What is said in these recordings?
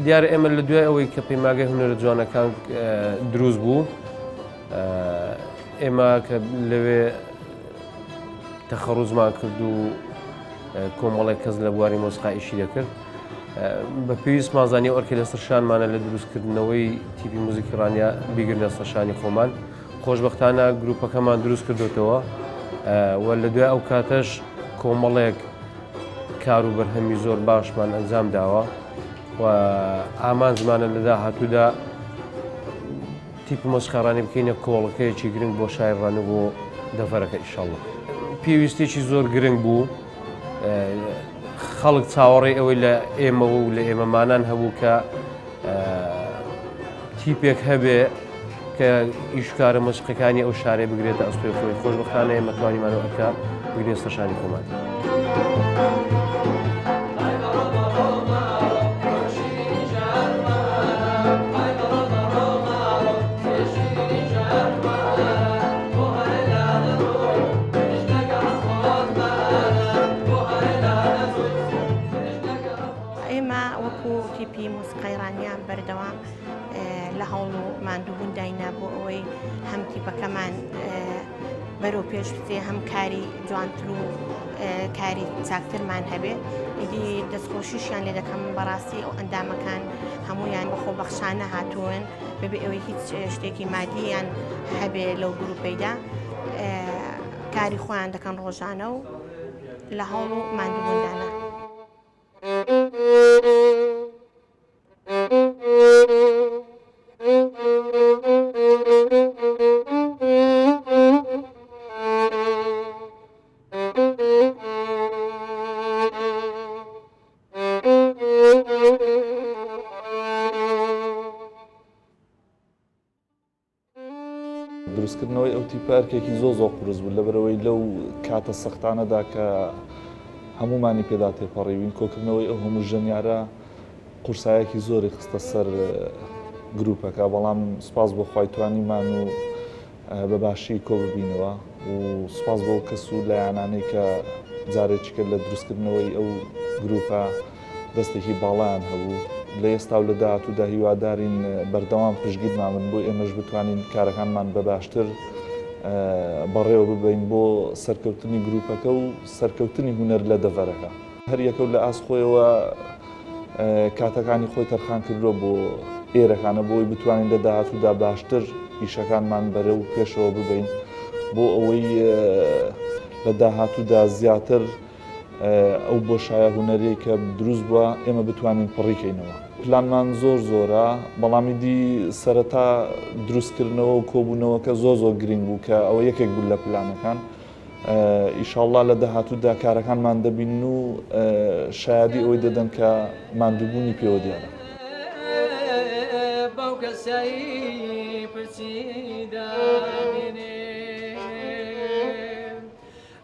دیارە ئێمە لە دوای ئەوەی کە پەیماگەی هونەرە جوانەکان دروست بوو ئێمە کە لەوێ تەخەڕوزمان کرد و کۆمەڵێک کەس لە بواری مۆسیقا ئیشی دەکرد بە پێویستمان زانی ئەرکە لەسەر شانمانە لە دروستکردنەوەی تیپی موزیکی ڕانیە بیگرنە سەر شانی خۆمان خۆشبەختانە گروپەکەمان دروست کردوتەوە و لە دوای ئەو کاتەش کۆمەڵێک کار و بەرهەمی زۆر باشمان ئەنجام داوە و ئامانجمانە لە داهاتوودا تیپی مۆسیقاڕانی بکەینە کۆڵەکەیەکی گرنگ بۆ شاری ڕانیە بۆ دەڤەرەکە ئیشەڵڵا. پێویستێکی زۆر گرنگ بوو خەڵک چاوەڕێی ئەوەی لە ئێمە و لە ئێمەمانان هەبوو کە تیپێک هەبێ کە ئیشکارە مۆسیقەکانی ئەو شارەی بگرێتە ئەستۆی خۆی خۆشببختانە ئێمە توانیمان و ئەرکە بگرێ سەرشانی خۆمان. ئێمە وەکو تیپی مۆسیقای ڕانیە بەردەوام لە هەوڵ و ماندووبوونداینا بۆ ئەوەی هەم تیپەکەمان بەرەو پێش بچێ هەم کاری جوانتر و کاری چاکترمان هەبێ ئیدی دەستخۆشیشیان لێ دەکەم بەڕاستی ئەو ئەندامەکان هەمویان بە خۆبەخشانە هاتوون بەبێ ئەوەی هیچ شتێکی مادیان هەبێ لەو گروپەیدا کاری خۆیان دەکەن ڕۆژانە و لە هەوڵ و ماندووبووندانە. دروستکردنەوەی ئەو تیپە ئەرکێکی زۆر زۆر قورس بوو لەبەرئەوەی لەو کاتە سەختانەدا کە هەموومانی پێدا تێپەڕیوین کۆکردنەوەی ئەو هەموو ژەنیارە قورسایەکی زۆری خستە سەر گروپەکە بەڵام سوپاس بۆ خوای توانیمان و بە باشی کۆ ببینەوە و سوپاس بۆ کەس و لایەنانەی کە جارێکی کرد لە دروستکردنەوەی ئەو گروپە دەستێکی باڵایان هەبوو لە ئێستا و لە داهاتوودا هیوادارین بەردەوام پشتگیرمان بن بۆ ئێمەش بتوانین کارەکانمان بە باشتر بەڕێوە ببەین بۆ سەرکەوتنی گروپەکە و سەرکەوتنی هونەر لە دەڤەرەکە. هەر یەکەو لە ئاست خۆیەوە کاتەکانی خۆی تەرخان کردووە بۆ ئێرەکانە بۆ ئەوەی بتوانین لە داهاتوودا باشتر ئیشەکانمان بەرەو پێشەوە ببەین بۆ ئەوەی لە داهاتوودا زیاتر ئەو بۆشایە هونەریەی کە دروست بووە ئێمە بتوانین پڕی کەینەوە. پلانمان زۆر زۆرە بەڵام ئیدی سەرەتا دروستکردنەوە و کۆبوونەوەکە زۆر زۆر گرینگ بوو کە ئەوە یەکێک بوو لە پلانەکان. ئیشاڵڵا لە داهاتوودا کارەکانمان دەبینن و شایەدی ئەوەی دەدەن کە ماندووبوونی پێوە دیارە.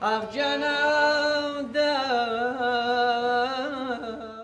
ئاخ گیانە.